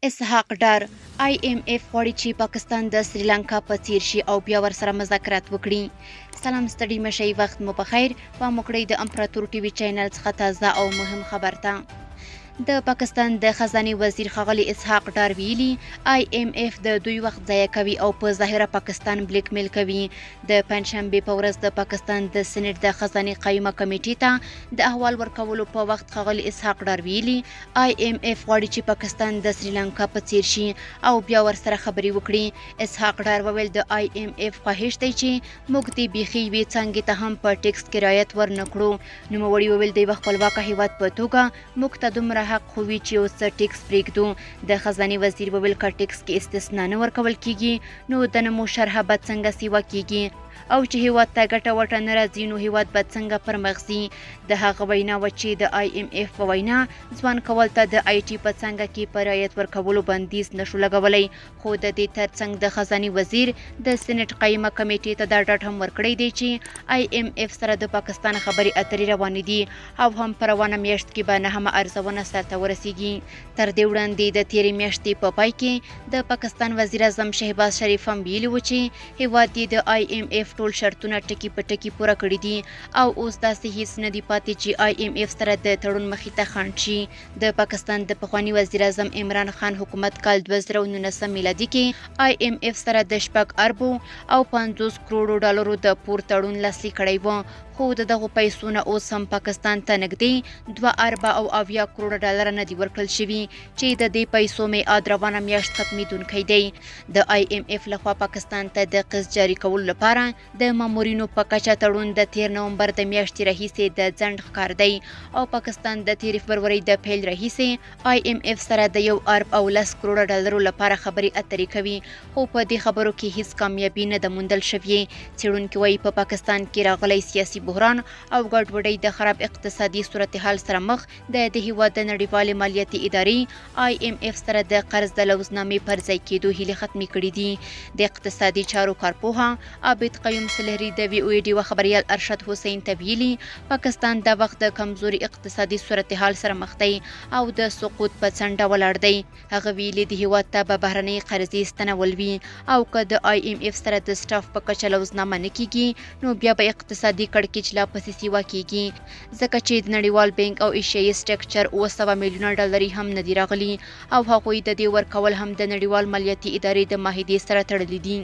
اسحاق ډار، آی اېم اېف غواړي چې پاکستان د سریلانکا په څیر شي او بیا ورسره مذاکرات وکړي. سلام ستړي مه شئ وخت مو په خیر، پام وکړئ د امپراتور ټي وي چینل څخه تازه او مهم خبر ته. د پاکستان د خزانې وزیر ښاغلي اسحاق ډار ویلي، آی اېم اېف د دوی وخت ضایع کوي او په ظاهره پاکستان بلیک میل کوي. د پنجشنبې په ورځ د پاکستان د سېنېټ د خزانې قایمه کمېټې ته د احوال ورکولو په وخت ښاغلي اسحاق ډار ویلي، آی اېم اېف غواړي چې پاکستان د سریلانکا په څېر شي او بیا ورسره خبرې وکړي. اسحاق ډار وویل، د آی اېم اېف خواهش دی چې موږ دې بیخي یوې څانګې ته هم په ټېکس کې رعایت ور نه کړو. نوموړي وویل، د یوه خپلواکه هېواد په توګه موږ ته دومره حق خو وي چې یو څه ټېکس پرېږدو. د خزانې وزیر وویل، که ټېکس کې استثنا نه ورکول کېږي نو د نمو شرح به څنګه سیوا کېږي او چې هېواد ته ګټه وټه نه راځي نو هېواد به څنګه پرمخ ځي. د هغه وینا وه چې د آی اېم اېف په وینا ځوان کول ته د آی ټي په څانګه کې په رعایت ورکولو بندیز نه شو لګولی، خو د دې ترڅنګ د خزانې وزیر د سېنېټ قایمه کمېټې ته دا ډاډ هم ورکړی دی چې آی اېم اېف سره د پاکستان خبرې اترې روانې دي او هم په روانه میاشت کې به نهمه ارزونه سرته ورسېږي. تر دې وړاندې د تېرې میاشتې په پای کې د پاکستان وزیراعظم شهباز شریف هم ویلي و چې هېواد یې د آی اېم اېف ټول شرطونه ټکي په ټکي پوره کړي دي او اوس داسې هیڅ نه دي پاتې چې آی اېم اېف سره د تړون مخې ته خنډ شي. د پاکستان د پخواني وزیراعظم عمران خان حکومت کال 2019 میلادي کې آی اېم اېف سره د شپږ اربو او 50 کروړو ډالرو د پور تړون لاسلیک کړی و، خو د دغو پیسو نه اوس هم پاکستان ته نږدې دوه اربه او 70 کروړه ډالر نه دي ورکړل شوي چې د دې پیسو میعاد روانه میاشت ختمېدونکی دی. د آی اېم اېف لخوا پاکستان ته د قسط جاري کولو لپاره د مامورینو په کچه تړون د تېر نومبر د میاشتې راهیسې د ځنډ ښکار دی او پاکستان د تېرې فبرورۍ د پیل راهیسې آی اېم اېف سره د یو ارب او لس کروړه ډالرو لپاره خبرې اترې کوي، خو په دې خبرو کې هیڅ کامیابي نه ده موندل شوې. څېړونکي وایي په پاکستان کې راغلی سیاسي بحران او ګډوډۍ د خراب اقتصادي صورتحال سره مخ د دې هېواد د نړیوالې مالیاتي ادارې آی اېم اېف سره د قرض د لوظنامې پر ځای کېدو هیلې ختمې کړې دي. د اقتصادي چارو کارپوه عابد قیوم سلهري د وي او ای ډیوه خبریال ارشد حسین ته ویلي، پاکستان دا وخت د کمزوري اقتصادي صورتحال سره مخ دی او د سقوط په څنډه ولاړ دی. هغه ویلي، د هېواد ته به بهرنۍ قرضې ستنول وي او که د آی اېم اېف سره د سټاف په کچه لوظنامه نه کېږي نو بیا به اقتصادي کړکېچ لا پسې سیوا کېږي، ځکه چې د نړیوال بانک او ایشیايي سټرکچر 700 میلیونه ډالري هم نه دي راغلي او هغوی د دې ورکول هم د نړیوال مالیاتي ادارې د معاهدې سره تړلي دي.